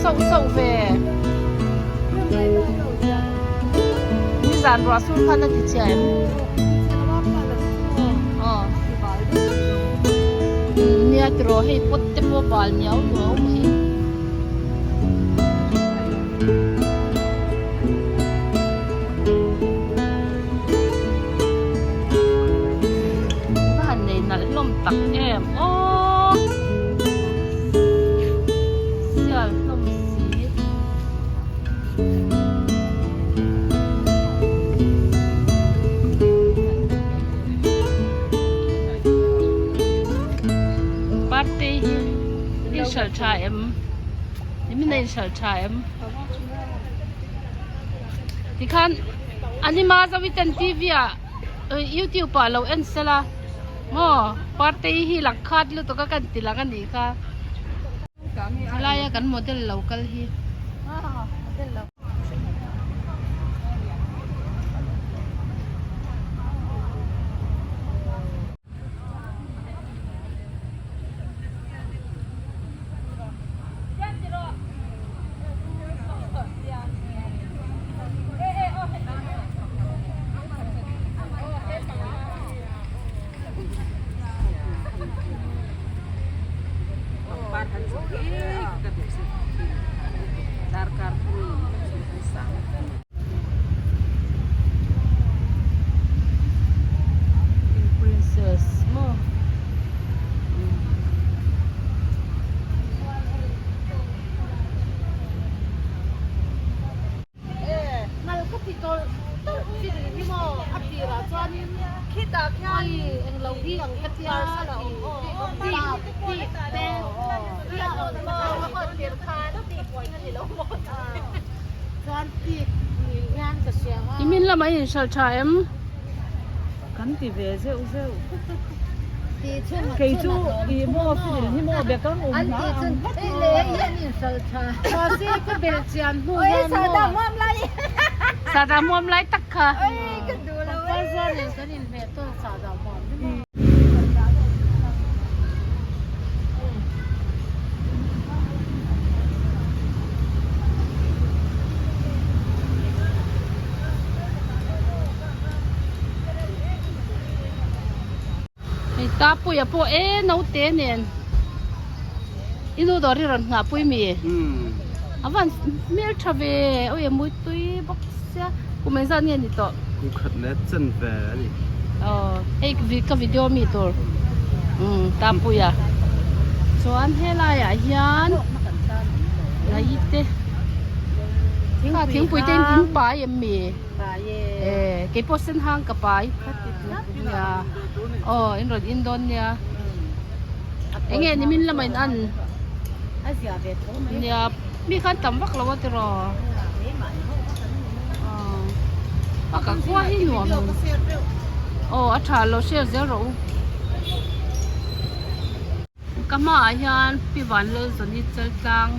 sauh sauh ve. Nizan ruah sur khan a ti chhia em? Aw. Nia tiraw hei pot te pawh bal niau nuau mai. Va han nei nalh hlawm tak em aw sial hlawm si. Party hi i hralh tha em nimin a inhralh tha em tikhan anima zawiten tv ah youtube ah lo en sela maw party hi lang khat lutuk a kan ti lang anih kha helaia kan model lo kal hi. Princess maw Ngal ka ti tawlh tawlh chi ni hi maw a tirah chuanin khitah khian englo hi ang ka tia ti ti te Nimin lamah i inhralh tha em? Kan ti ve zeuh zeuh. Kei chu i maw filim hi maw bekang um hna ang vek maw. Mahse ka belh chian hnu hian maw. Sahdah muam lai tak kha. Pangpar zuar nen kan inhmeh tawn sahdah muam hi maw. Hei tapuia pawh e naute nen i nu dawr hi rawn nghah pui mi a van hmel tha ve awi a mui tui bawk sia kum engzat nge ni tawh kum khat leh chen ve a ni aw hei ka video mi tur umm tapuia chuan helaiah hian laite thingpui te in pai em mi. Pai e. E, kei pawh sen hang ka pai. Nia. Aw, in rawn in dawn nia. Enge nimin lama in an. A zia ve tho mai. Nia, mi khan tam vak lo a tiraw. Aw. A ka khua hi nuam. Aw, a tha lo share zel rawh u. Ka hmaah hian Pi Vanlalzawni Chaltlang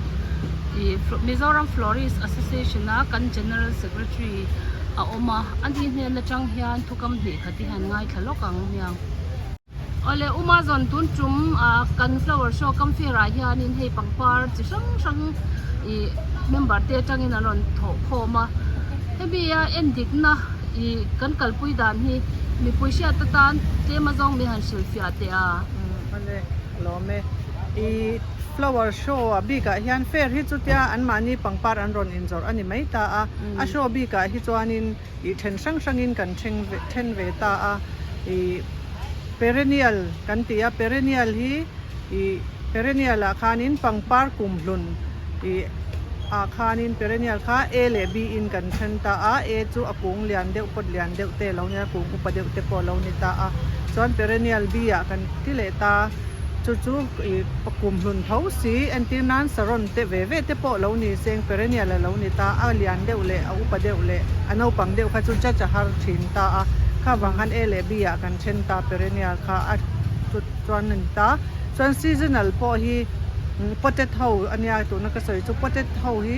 ih Mizoram Florist Association a kan General Secretary a awm a, a ni hnen atang hian thukam hnih khat hi han ngaithla lawk ang hmiang. Awle Uma zawn tun tum ah kan flower show kam fair ah hianin hei pangpar chi hrang hrang ih member te atangin an rawn thawh khawm a, hemi a endikna ih kan kalpui dan hi mipui hriat atan tlem azawng mi han hrilhfiah teh a. Awle lawm e. I flower show ah bikah hian fair hi chutia anmahni pangpar an rawn inzawrh a ni mai ta a. A show bikah hi chuanin i then hrang hrangin kan then ve then ve ta a. I perennial kan ti a, perennial hi i perennial ah khanin pangpar kumhlun i ah khanin perennial kha A leh B in kan then ta a, A chu a kung lian deuh pawt lian deuh te a lo nia, kung upa deuh te pawh a lo ni ta a, chuan perennial B ah kan ti leh ta, chu chu ih kumhlun tho si entir nan saron te ve ve te pawh a lo ni seng perennial a lo ni ta, a lian deuh leh a upa deuh leh a naupang deuh kha chu judge a har thin ta a, kha vang khan A leh B ah kan then ta perennial kha a chu chuan a ni ta, chuan seasonal pawh hi. Potted ho a nia tuna ka sawi chu potted ho hi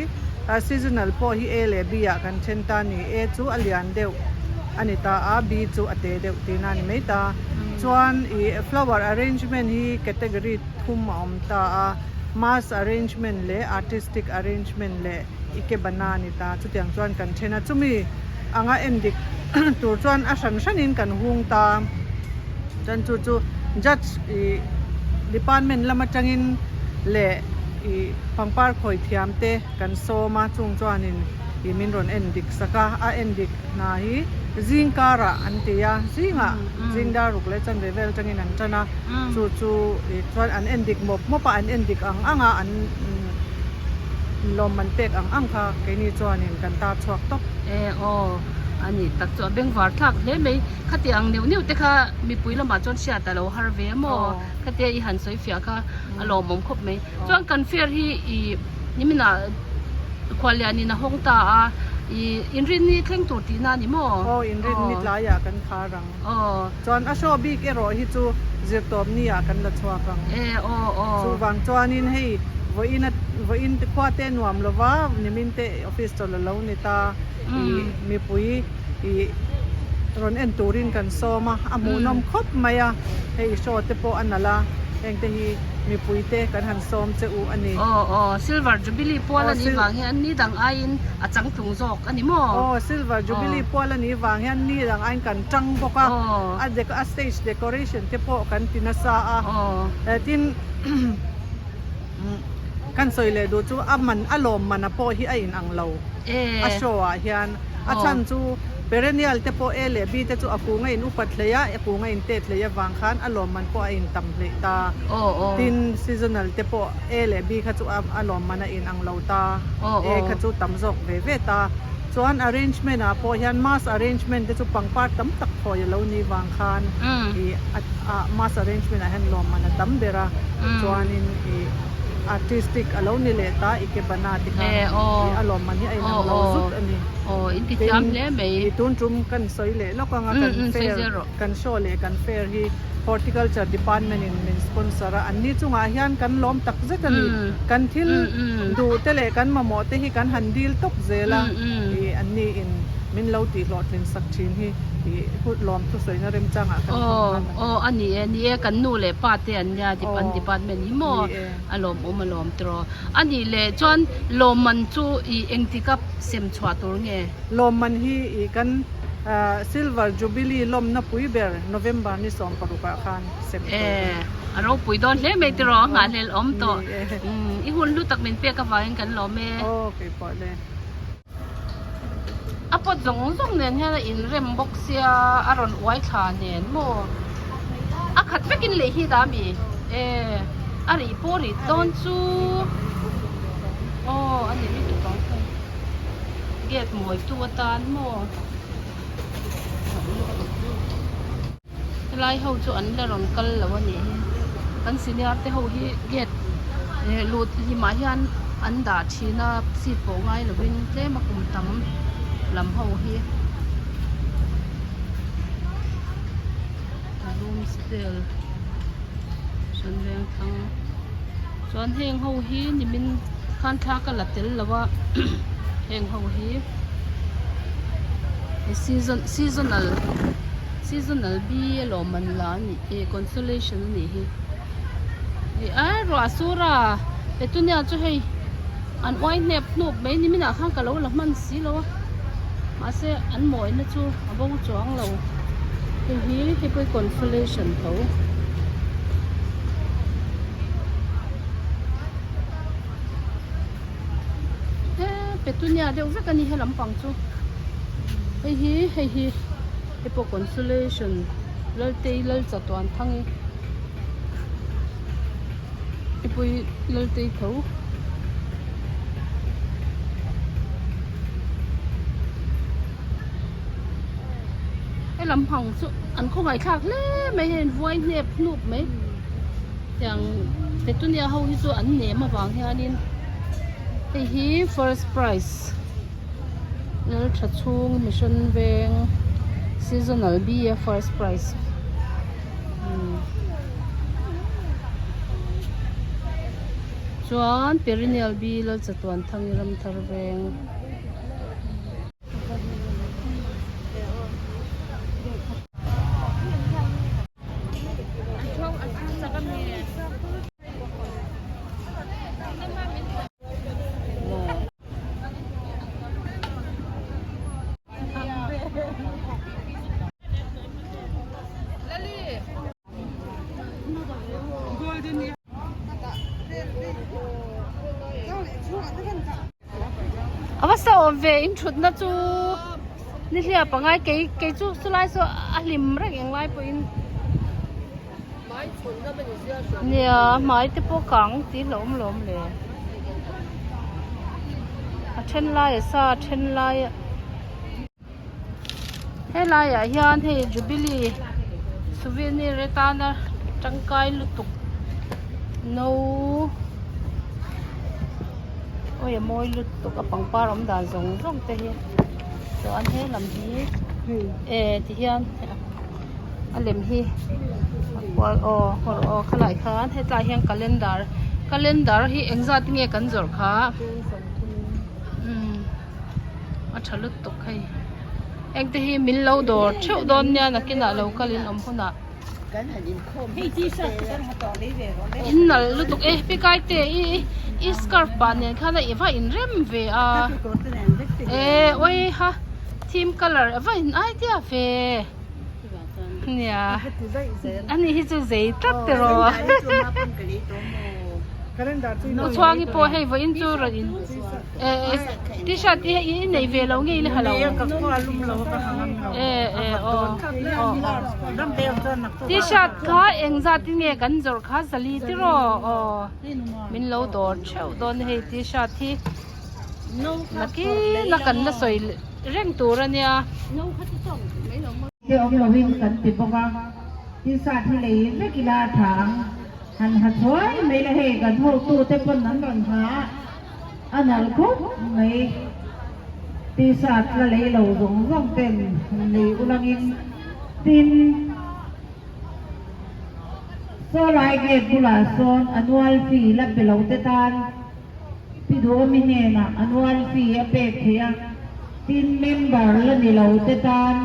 seasonal pawh hi A leh B ah kan then ta a ni. A chu a lian deuh a ni ta a, B chu a te deuh tihna a ni mai ta. Chuan ih flower arrangement hi category thum a awm ta a. Mass arrangement leh artistic arrangement leh ikebana a ni ta. Chutiang chuan kan then a, chumi anga endik tur chuan a hran hranin kan hung ta. Chuan chu chu judge ih department lam atangin leh ih pangpar khawi thiam te kan sawm a, chung chuanin ih min rawn endik sak a, a endik hna hi zing karah an ti a, zingah zing dar ruk leh chanve vel atangin an tan a, chu chu ih chuan an endik mawp mawp a, an endik ang ang a an lawmman pek ang ang kha keini chuanin kan tar chhuak tawp. E aw a ni tak chu a bengvar thlak hle mai khati ang neuh neuh te kha mipui lamah chuan hriat a lo har ve a maw khatia i han sawi fiah kha a lawmawm khawp mai chuan kan fair hi ih niminah khuallianin a hawng ta a ih inrinni thleng tur tihna a ni maw? Aw inrinni tlaiah kan khar ang. Aw. Chuan a show bik erawh hi chu zirtawpni ah kan la chhuak ang. E aw aw. Chuvang chuanin hei vawiin a vawiin te khua te nuam lova nimin te office chawlh a lo ni ta ih mipui ih rawn en turin kan sawm a, a hmuhnawm khawp mai a, hei show te pawh a nalh a, heng te hi mipui te kan han sawm che u a ni. Aw aw Silver Jubilee pual a nih vang hian ni dang aiin a changtlung zawk. a ni maw? Aw, Silver Jubilee pual a nih vang hian ni dang aiin kan tang bawk a, a a stage decoration te pawh kan ti nasa a, tin kan sawi leh duh chu a man a lawm man a pawh hi a in ang lo a show ah hian a chhan chu perennial te pawh A leh B te chu a kung a in upat hlei a, a kung a in tet hlei avang khan a lawm man pawh a in tam hleih ta, tin seasonal te pawh A leh B kha chu a lawm man a in ang lo ta. E kha chu tam zawk ve ve ta. Chuan arrangement ah pawh hian mass arrangement te chu pangpar tam tak thawi a lo nih vang khan ih a mass arrangement ah hian lawmman a tam ber a. Chuanin ih artistic a lo ni leh ta ikebana te khan ih a lawmman hi a inang lo zut a ni. Tin ih tun tum kan sawi leh lawk anga kan fair kan show leh kan fair hi Horticulture department in min sponsor a, anni chungah hian kan lawm tak zet a ni. Kan thil duh te leh kan mamawh te hi kan han dil tawp zel a, ih anni in min lo tih hlawhtlin sak thin hi ih lawm thusawina remchangah kan hmang hman a ni. Aw a ni e, ni e kan nu leh pa te an nia an department hi maw a lawmawm a lawm tiraw. A nih leh chuan lawmman chu ih engtika sem chhuah tur nge? Lawmman hi ih kan Silver Jubilee lawmna pui ber November ni 16 ah khan sem tur a ni. E, a ropui dawn hle mai tiraw, nghahhlelh awm tawh. I hun hlu tak min pek avangin kan lawm e. Aw, keipawh le. A pot zawng zawng nen hian a inrem bawk sia, a rawn uai thla nen maw? A khat vekin leh hi dah ami? E, a rih pawh rih dawn chu. Aw, a ni lutuk ang. Gate mawi tu atan maw helai ho chu an la rawn kal lo a nih hi kan senior te ho hi gate eh lut hlimah hian an dah thin a seat pawh ngai lovin tlem a kum tam lam ho hi room style hran veng thlang. Chuan heng ho hi nimin khan thla ka la tel lo a heng ho hi season seasonal seasonal b a lawm an la a nih hi consolation a nih hi ih a ruah sur a petunia chu hei an uai hnep hnup mai nimin ah khan ka lo la hman si lo a mahse an mawina chu a bo chuang lo hei hi hei pawh hi consolation tho. He petunia deuh vek a ni he lampang chu hei hi hei hi hei pawh consolation Laltei Lalchatuanthangi hei pawh hi Laltei tho. He lampang chu an khawngaihthlak hle mai hei an vuai hnep hnup mai. Tiang petunia ho hi chu an nem avang hianin hei hi first prize Laltha chhung mission veng seasonal B a first prize chuan perennial B Lalchatuan Thangi Ramthar veng. nasa awm ve in thutna chu nihliap pangai kei kei chu chulai chu a hlim reng englai pawhin nia hmai te pawh kang tih hlauh awm lawm le a then lai a sa a then lai a Helai ah hian hei jubilee souvenir atana tangkai lutuk no awi a mawi lutuk a pangpar awm dan zawng zawng te hi chuan he lam hi eh ti hian a lem hi a kual aw aw khalai khan hetlai hian calendar calendar hi engzat nge kan zawrh kha umm. a tha lutuk hei engte hi min lo dawr theuh dawn nia nakinah lo kal in awm hunah in nalh lutuk e pikai te i i scarf pah nen khan a va in rem ve a e oi ha theme colour a va in idea ve nia ani hi chu zei tlat te rawh u chhuangi pawh hei vawiin chu rawn in. T-shirt hi i nei ve lo nge i la ha lo? T-shirt kha engzat in nge kan zawrh kha zali tiraw aw min lo dawr theuh dawn hei T-shirt hi nakin a kan la sawi reng tur a nia. Te awm lovin kan ti bawk a, T-shirt hi lei vek ila a tha ang. Han ha thuai mai la hei kan hotute pawn an rawn ha a. A nalh khawp mai. T-shirt la lei lo zawng zawng ten lei ulangin tin saw lai gate bulah sawn annual fee la pe lo te tan Pi Duhawmi hnenah annual fee a pek theih a, tin member la ni lo te tan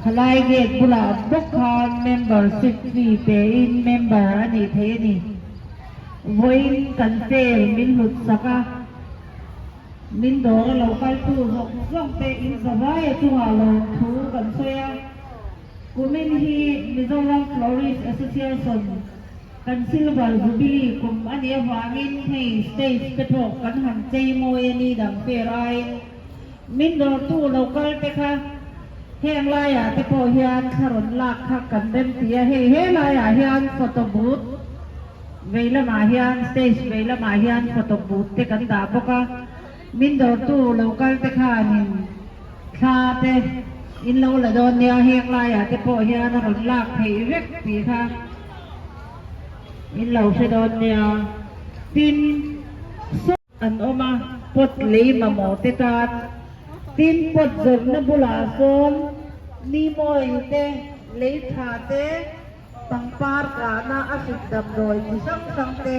Khalai gate bulah bawk khan membership fee pein member a nih theih a ni. Vawiin kan fair min hlut sak a, min dawr a lo kaltu zawng zawng te in zavai a chungah lawmthu kan sawi a. Kumin hi Mizoram Florist Association kan Silver Jubilee kum a nih avangin hei stage te pawh kan han chei mawi a ni dang fair aiin min dawrtu lo kal te kha heng laiah te pawh hian thla rawn lak kha kan rem ti a, hei he laiah hian photo booth vei lamah hian stage vei lamah hian photo booth te kan dah bawk a, min dawrtu lo kal te khanin thla te in lo la dawn nia heng laiah te pawh hian a rawn lak theih vek tih kha in lo hre dawn nia, tin. An awm a, pot lei mamawh te tan. Tin, pot zawrhna bulah sawn neem oil te, lei tha te, pangpar kahna a hrik damdawi chi hrang hrang te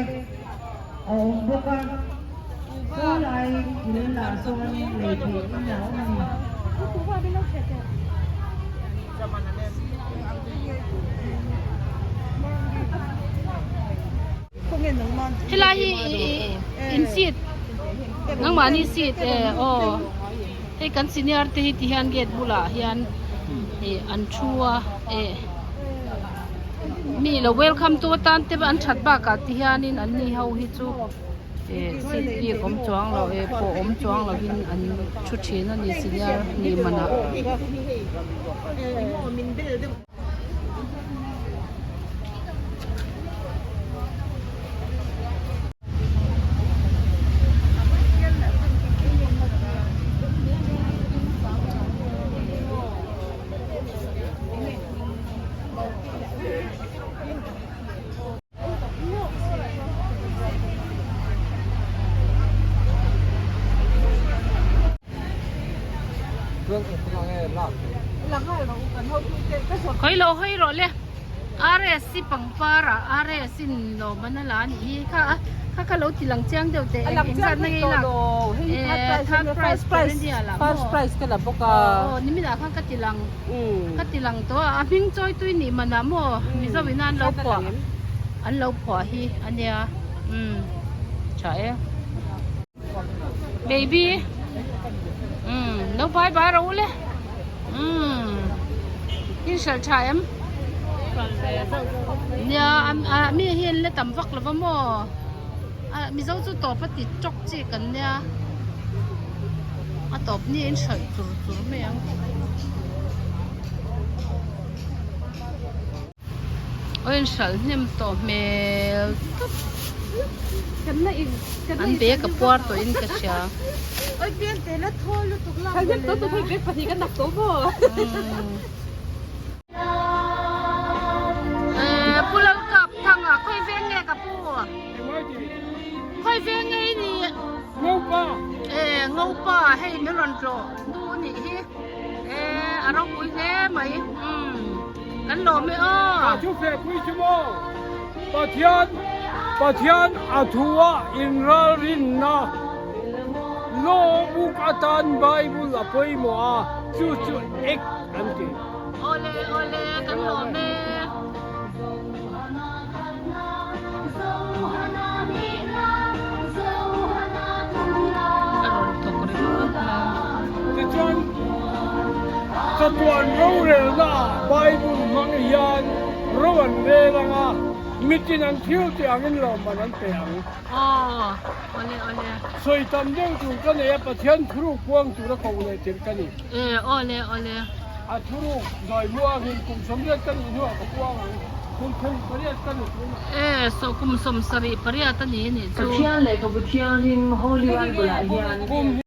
a awm bawk a. Saw laiin kil lah sawnin lei theih in a awm a ni. Helai hi in seat nangmahni seat e aw hei kan senior te hi ti hian gate bulah hian ih an thu a eh mi lo welcome tu atan te an that bakah ti hianin an ni ho hi chu eh seat bik awm chuang lo eh pawh awm chuang lovin an thu thin a ni senior ni manah. Khawi lo hawi rawh le RS hi pangpar ah RS in lawm an a la a nih hi kha a kha kha lo ti lang chiang deuh teh eng eng zat na ngei lak eh third prize tur a nia lah maw aw niminah khan ka ti lang ka ti lang tawh a a hming chawi tui nih manah maw mizo in an lo phuah an lo phuah hi a nia umm tha e. Baby umm lo bye bye rawh u le umm in hralh tha em nia a mi hi an la tam vak lo va maw a mizo chu tawp a ti tawk chi kan nia. A tawp ni in hralh chur chur mai ang. Aw in hralh hnem tawh hmel tawp. An bag a puar tawh in ka hria. Ehh Pu Lalkap thanga khawi veng nge ka pu? Khawi veng nge i nih? Ngopa. Ehh Ngopa hei min rawn tlawh duh a nih hi. Ehh a ropui hle mai umm kan lawm e aw. A thu feh pui chu maw? Pathian Pathian a thu a inralrinna law buk atan Bible a pawimawh a, chu chu ek an ti. Awle awle kan lawm e. A rawn thawk ringawt mai a. Tichuan, chatuan rorelna ah Bible hmang hian ro an rel ang a, mitin an thil tih angin lawmman an pe ang. Aw, awle awle. Sawi tam deuh tur ka nei a, Pathian thuruk puang tura ko leh tirh ka ni. E, awle awle. A thuruk zawi muangin kum 80 ka nih hnuah ka puang ang, kum 38 ka ni tunah. E, saw kum 78 a ni nih chu. Pathian lehkhabu thianghlim, Holy Bible, ah hian. Kum.